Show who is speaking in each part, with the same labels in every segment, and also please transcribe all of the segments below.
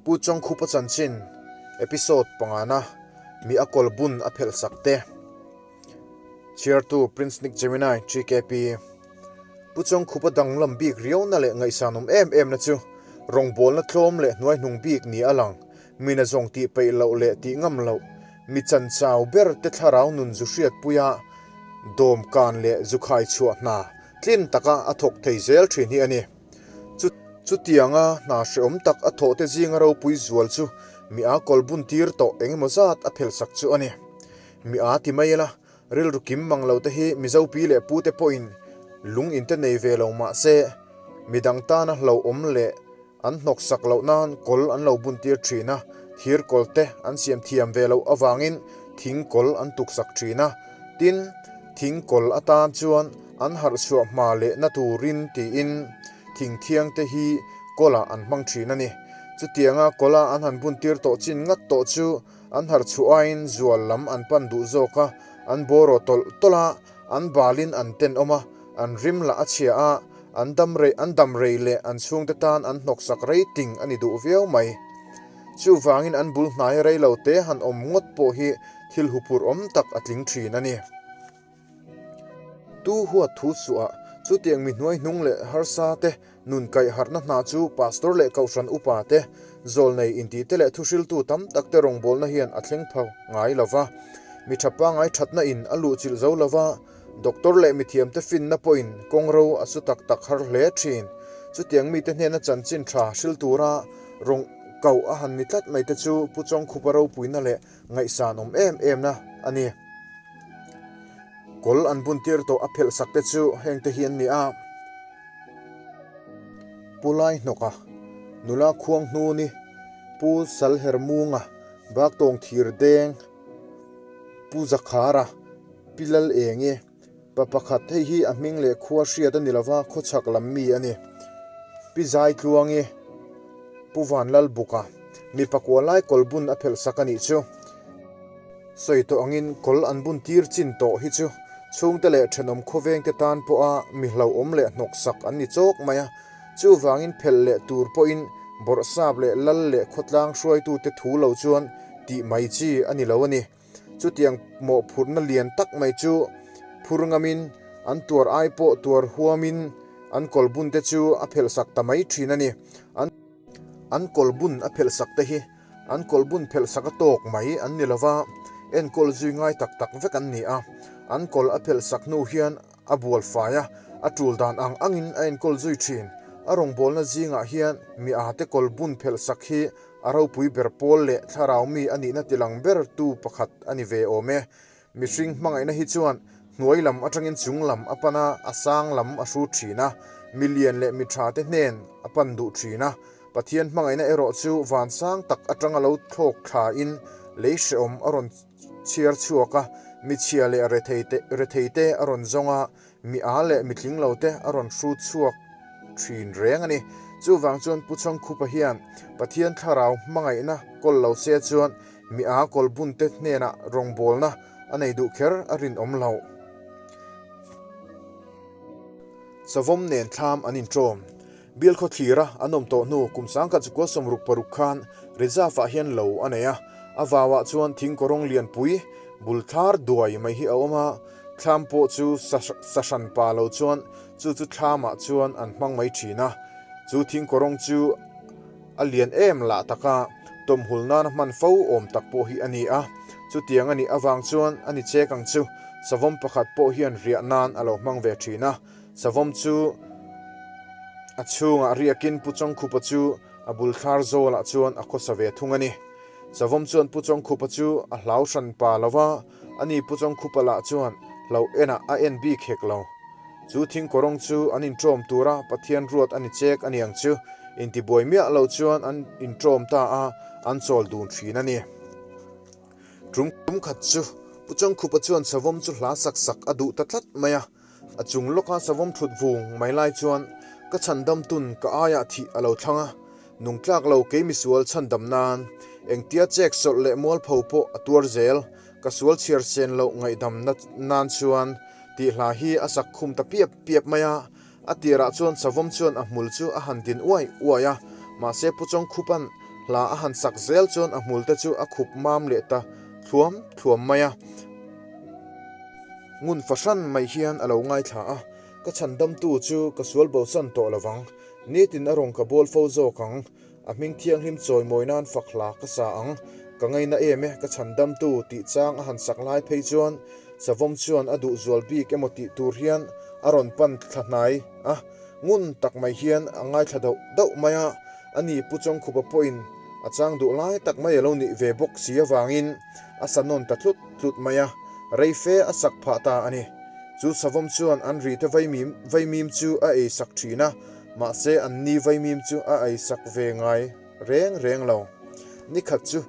Speaker 1: Pu Chawngkhupa chanchin episode pangana mi a kawl bun a phelh sak te. Chhiartu Prince Nick Gemini TKP. Pu Chawngkhupa danglam bik riauna leh ngaihsanawm em em na chu rawngbawlna tlawm leh hnuaihnung bik ni a lang. Mina zawng tih peih loh leh tih ngam loh, mi chanchau ber te thlarau nun zu hriatpuia dawm kan leh zu khai chhuah hna tlin taka a thawk thei zel thin hi a ni. Chu chutianga hna hreawm tak a thawh te zinga ropui zual chu mi a kawl bun tir tawh eng emaw zat a phelhsak chu a ni. Mi a ti mai ila, rilru kim mang lo te hi Mizo pi leh pu te pawhin lung in te nei ve lo mah se, midang tana hlauhawm leh An hnawk sak loh nan kawl an lo bun tir thin a, thir kawl te an siam thiam ve loh avangin thing kawl an tuk sak thin a. Tin, thing kawl atan chuan an harh chhuah hma leh na turin tiin thing thiang te hi kawlah an hmang thin a ni. Chutianga kawla an han bun tir tawh chin ngat tawh chu an harh chhuah aiin zual lam an pan duh zawk a, an bawraw tawlh tawlh a, An balin an tenawm a, an rim lah a chhia a, an dam rei an dam rei leh an chhungte tan an hnawksak rei ting a ni duh viau mai. Chuvangin an bul hnai rei lo te han awm ngawt pawh hi thil huphurh awm tak a tling thin a ni. Tu huat thu suah chutiang mi hnuai hnung leh harsa te nun kaih harhna hna chu pastor leh kohhran upa te, zawlnei intihte leh thuhriltu tam tak te rawngbawlna hian a thleng pha ngai lo va. Mi tha pangngai thatna in a luhchilh zo lo va, doctor leh mithiamte finna pawhin kawngro a su tak tak har hle thin. Chutiang mite hnena chanchin tha hril tura rawng koh a han ni tlat mai te chu Pu Chawngkhupa ropuina leh ngaihsan awm em em na a ni. Kawl an bun tir tawh a phelh sak te chu heng te hi an ni a. Pu Laihnawka, nula khuang hnuni, Pu Salhermunga, Baktawng thir deng, Pu Zakhara, Pi Lalenge, pa pakhat hei hi a hming leh khua hriat a ni lova khawchhak lam mi a ni. Pi Zaitluangi, Pu Vanlalbuka, mi pakua lai kawl bun a phelh sak a nih chu. Sawi tawh angin kawl an bun tir chin tawh hi chu chhungte leh thenawm khawvengte tan pawha mi hlauhawm leh hnawksak an ni chawk mai a, chuvangin phelh leh tur pawhin bawrhsap leh lal leh khawtlang hruaitute thu lo chuan tih mai chi a ni lo a ni. Chutiang mawhphurhna lian tak mai chu phur ngamin an tuar ai pawh tuar huamin an kawl bunte chu a phelhsak ta mai thin a ni. An an kawl bun a phelhsak te hi an kawl bun phelhsak a tawk mai an ni lova, enkawl zui ngai tak tak vek an ni a. An kawl a phelhsak hnu hian a bual fai a, a tul dan ang angin a enkawl zui thin. A rawngbawlna zingah hian mi ate kawl bun phelhsak hi A ropui ber pawl leh thlarau mi a nihna tilang ber tu pakhat a ni ve awm e. Mihring hmangaihna hi chuan hnuai lam atangin chung lam a pan a, a sang lam a hrut thin a, mi lian leh mi tha te hnen a pan duh thin a. Pathian hmangaihna erawh chu van sang tak atanga lo thlawk thla in lei hrehawm a rawn chhiar chhuak a, mi chhia leh rethei te a rawn zawng a, Mi a leh mi tling lo te a rawn hrut chhuak thin reng a ni. Chuvang chuan Pu Chawngkhupa hian Pathian thlarau hmangaihna kawl lo se chuan mi a kawl bun te hnenah rawngbawlna a nei duh kher a rinawm lo. Savawm nen thlam an inṭawm. Bial khawthlira an awm tawh hnu kum sangkhat chukua 66 khan Reserve ah hian lo a nei a, a vauah chuan thing kawrawng lianpui bul thlar duai mai hi a awm a, Thlam pawh chu sa hran pa lo chuan chu chu thlamah chuan an hmang mai thin a, chu thing kawrawng chu a lian em lah taka tawmhul nana hman fo awm tak pawh hi a ni a, chutiang a nih avang chuan a ni chek ang chu savawm pakhat pawh hian riah nan a lo hmang ve thin a, savawm chu a chhungah riakin Pu Chawngkhupa chu a bul thlar zawlah chuan a khawsa ve thung a ni. Savawm chuan Pu Chawngkhupa chu a hlau hran pa lo va. Ani Pu Chawngkhupa lah chuan hloh enah a en bik hek lo. Chu thing kawrawng chu an inṭawm tura Pathian ruat a ni chek a niang chu intibuai miah lo chuan an inṭawm ta a, an chawl dun thin a ni. Tum khat chu Pu Chawngkhupa chuan savawm chu hla sak sak a duh ta tlat mai a. A chung lawka savawm thut vung mai lai chuan ka chhandam tun ka aiah thih a lo thlang a, nungtlak lo kei misual chhandam nan engtia chek sawlh leh mualpho pawh a tuar zel. Ka sual chhiar sen loh ngaihdam nan chuan tih hla hi a sak khum ta piap piap mai a, a tirah chuan savawm chuan a hmul chu a han din uai uai a, mahse Pu Chawngkhupa'n Hla a han sak zel chuan a hmul te chu a khup mam leh ta thluam thluam mai a. Ngun fahran mai hian a lo ngaithla a, Ka chhandamtu chu ka sual bosan tawh lo vang, nitin a rawn ka bawl fo zawk ang, a hming thianghlim chawimawi nan fak hla ka sa ang, ka ngaina em e ka chhandamtu tih chang a han sak lai phei chuan Savawm chuan a duh zual bik emaw tih tur hian a rawn pan thla hnai a. Ngun tak mai hian a ngaithla dauh dauh mai a, ani Pu Chawngkhupa pawhin a chang duh lai tak mai a lo nih ve bawk si avangin a sa nawn ta tlut tlut mai a, rei fe a sak phah ta a ni. Chu savawm chuan an ri te vaimim vaimim chu a ei sak thin a, mahse an ni vaimim chu a ei sak ve ngai reng reng lo. Nikhat chu.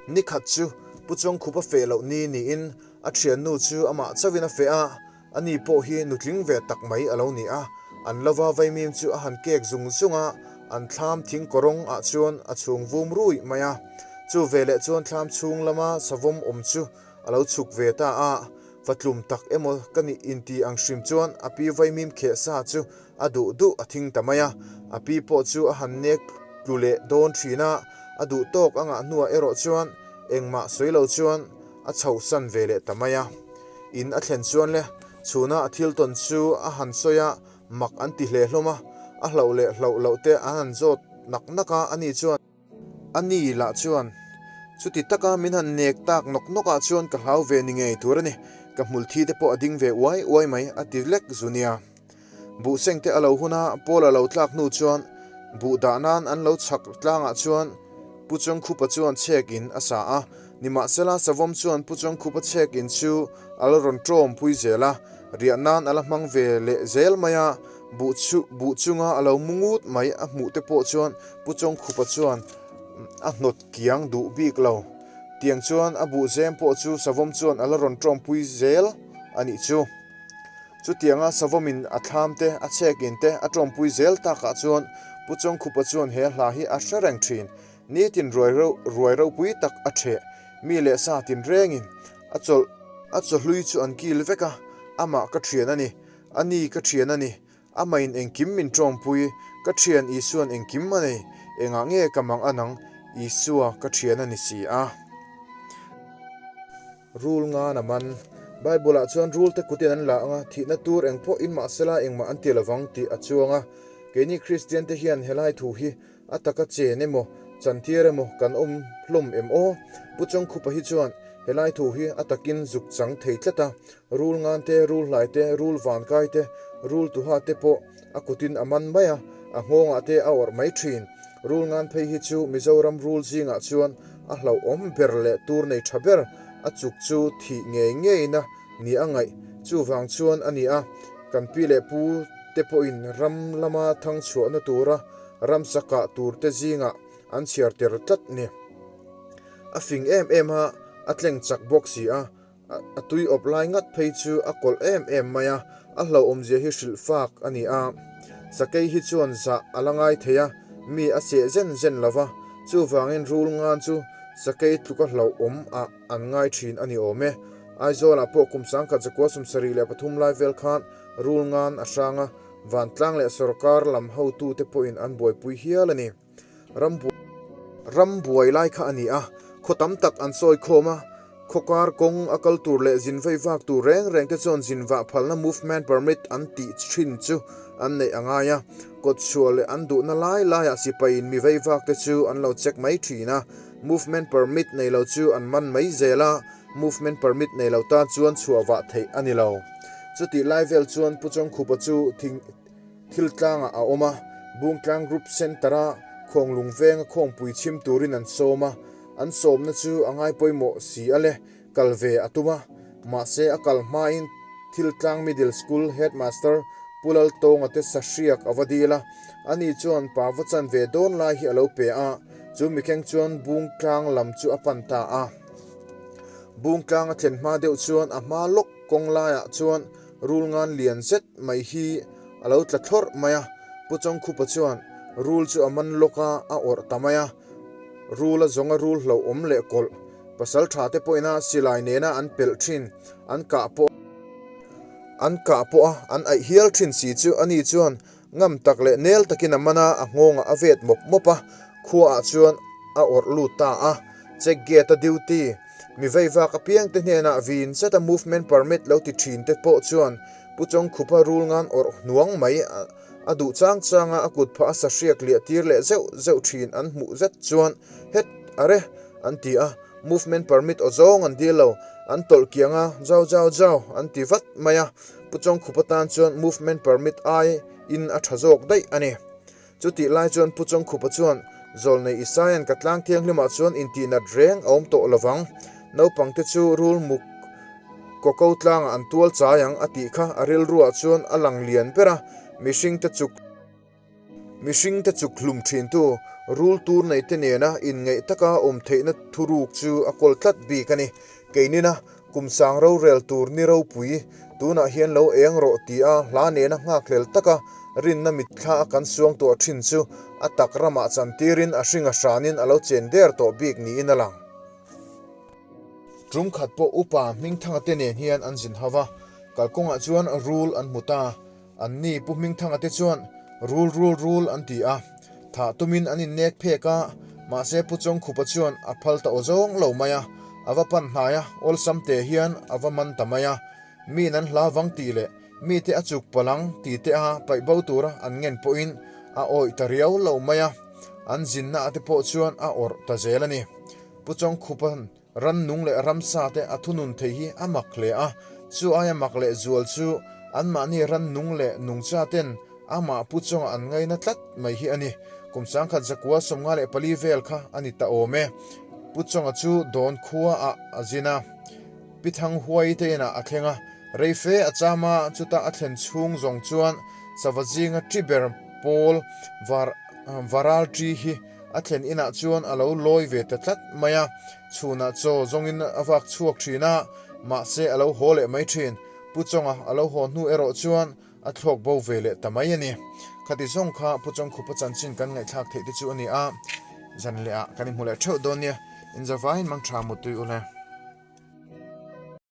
Speaker 1: Nikhat chu Pu Chawngkhupa feh loh ni niin a thiannu chu amah chauhin a feh a, Ani pawh hi nutling ve tak mai a lo ni a, an lova vaimim chu a han kek zung zung a, an thlam thing kawrawng ah chuan a chhung vum rui mai a. Chu veleh chuan thlam chhung lama savawm awm chu a lo chhuk ve ta a, fatlum tak emaw ka nih inti ang hrim chuan a pi vaimim kheh sa chu a duh duh a thing ta mai a, a pi pawh chu a han nek tlu leh dawn thin a, a duh tawk a ngah hnuah erawh chuan engmah sawi lo chuan a chhohsan ve leh ta mai a. In a thlen chuan le, chhuna a thil tawn chu a han sawi a, mak an ti hle hlawm a, a hlauh leh hlauh loh te an han zawt nak nak a, ani chuan, Ani lah chuan, Chuti taka min han nek tak nawk nawk ah chuan ka hlau ve ni ngei tur a ni, ka hmul thi te pawh a ding ve uai uai mai, a ti lek zu nia. Buh seng te a lo hun a, Paul a lo tlak hnu chuan buh dah nan an lo chhak tlangah chuan Pu Chawngkhupa chuan chhek in a sa a. Nimahsela Savawm chuan Pu Chawngkhupa chhek in chu a la rawn tawm pui zel a, riah nan a la hmang ve leh zel mai a, buh chu buh chunga a lo mu ngut mai a hmuh te pawh chuan Pu Chawngkhupa chuan a hnawt kiang duh bik lo. Tiang chuan a buh zem pawh chu Savawm chuan a la rawn tawm pui zel a nih chu. Chutianga Savawmin a thlam te, a chhekin te a tawmpui zel takah chuan Pu Chawngkhupa chuan he hla hi a hre reng thin. Nitin ruai ruai ropui tak a theh. Mi leh sa tinrengin a chawlh a chawhlui chu an kil vek a, amah ka thian a ni, a ni ka thian a ni, Amahin engkim min tawngpui, ka thian Isua'n engkim a nei, engah nge ka mang an ang, Isua ka thian a ni si a. Rul ngan a man. Bible-ah chuan rulte kutin an la ang a, thihna tur eng pawh in mahsela engmah an ti lovang tih a chuang a. Keini Kristiante hian helai thu hi a taka chen emaw, chantir emaw kan awm hlawm em aw? Pu Chawngkhupa hi chuan helai thu hi a takin zuk chang thei tlat a, rul ngan te, rul hlai te, rul vankai te, rul tuha te pawh a kutin a man mai a, a nghawngah te a awrh mai thin. Rul ngan phei hi chu Mizoram rul zingah chuan a hlauhawm ber leh tur nei tha ber a chuk chu thih ngei ngeina ni a ngaih chuvang chuan a ni a, kan pi leh pu te pawhin ram lama thang chhuahna tura ramsa kah tur te zingah an chhiar ter tlat ni. A fing em em a, a tleng chak bawk si a, A tui awp lai ngat phei chu a kawlh em em mai a, a hlauhawmzia hi hrilh fak a ni a. Sakei hi chuan zah a la ngai thei a, mi a seh zen zen lo va, chuvangin rul ngan chu sakei tluka hlauhawm ah an ngai thin a ni awm e. Aizawlah pawh kum 1973 lai vel khan rul ngan a hrang a, vantlang leh sorkar lam hotute pawhin an buaipui hial a ni. Ram buai lai kha a ni a, khaw tam tak an sawi khawm a, khaw kar kawng a kal tur leh zin vei vak tur reng reng te chuan zin vah phalna movement permit an tih thin chu an neih a ngai a, kawt chhuah leh an duhna lai laiah sipaiin mi vei vak te chu an lo check mai thin a, movement permit nei lo chu an man mai zel a, movement permit nei lo tan chuan chhuah vah theih a ni lo. Chutih lai vel chuan Pu Chawngkhupa chu thing. Thil tlangah a awm a, Bungtlang Group Centre-a Khawnglung venga khawngpui chhim turin an sawm a, an sawmna chu a ngai pawimawh si a le, kal ve a tum a. Mahse a kal hmain Thiltlang Middle School Headmaster Pu Laltawnga te sahriak a va dil a, ani chuan pa va chan ve dawn lai hi a lo pe a, chu mikheng chuan Bungtlang lam chu a pan ta a. Bungtlang a thlen hma deuh chuan a hma lawk kawng laiah chuan Rul ngan lian zet mai hi a lo tla thlawrh mai a, Pu Chawngkhupa chuan rul chu a man lawk a, a awrh ta mai a. Rul a zawnga rul hlauhawm leh kawlh, pasal tha te pawhin a silai nena an pelh thin, an kah pawh an kah pawh a an aih hial thin si chu ani chuan ngam tak leh nel takin a man a, a nghawngah a vet mawp mawp a, khuaah chuan a awrh lut ta a. Check gate a duty mi veivak apiangte hnenah vin zeta movement permit lo ti thin te pawh chuan Pu Chawngkhupa rul ngan awrh hnuang mai a duh chang changa a kut phah a sahriak liah tir leh zeuh zeuh thin an hmuh zet chuan het are an ti a, movement permit aw zawng an dil lo, an tawlh kiang a jau jau jau an ti vat mai a, Pu Chawngkhupa tan chuan movement permit ai in a tha zawk daih a ni. Chutih lai chuan Pu Chawngkhupa chuan, Zawlnei Isaia'n ka tlang thianghlimah chuan intihnat reng a awm tawh lovang. Naupangte chu rul muk kawko tlangah an tual chai ang a tih kha a rilruah chuan a lang lian ber a, mihringte chuk mihringte chuk hlum thintu rul tur neite nena inngeih taka awm theihna thuruk chu a kawl tlat bik a ni. Keinina Kum sang rorel tur ni ropui, tunah hian lo eng rawh tia hla nena nghakhlel taka rinna mitthla a kan suang tuah thin chu a tak ramah chantirin a hring a hranin a lo chen der tawh bik niin a lang. Tum khat pawh upa Hmingthanga te nen hian an zin hauh a, kalkawngah chuan rul an hmu ta. Anni Pu Hmingthanga te chuan rul rul rul an ti a, thah tumin an innek phek a, mahse Pu Chawngkhupa chuan a phal ta aw zawng lo mai a, a va pan hnai a, awlsam te hian a va man ta mai a, miin an hla vang tih leh mite a chuk palh ang ti te a paih bo tura an ngen pawhin a awih ta riau lo mai a, an zinna te pawh chuan a awrh ta zel a ni. Pu Chawngkhupa'n Rannung leh ramsa te a thunun thei hi a mak hle a, chu aia mak leh zual chu anmahni rannung leh nungcha ten amah pu chunga an ngaina tlat mai hi a ni. Kum sangkhat zakua 54 vel kha a ni ta awm e. Pu Chunga chu Dawn khua ah a zin a, Pi Thang Huai te inah a thleng a, rei fe a cham a, chuta a thlen chhung zawng chuan sava zinga ṭi ber pawl var varal ṭi hi A thlen inah chuan a lo lawi ve ta tlat mai a, chhunah chaw zawngin a vak chhuak thin a, mahse a lo haw leh mai thin. Pu Chawnga a lo haw hnu erawh chuan a thlawk bo ve leh ta mai a ni. Khati zawng kha Pu Chawngkhupa chanchin kan ngaihthlak theih te chu a ni a, zan lehah kan inhmu leh theuh dawn nia, inzavaiin mang tha mutui u le.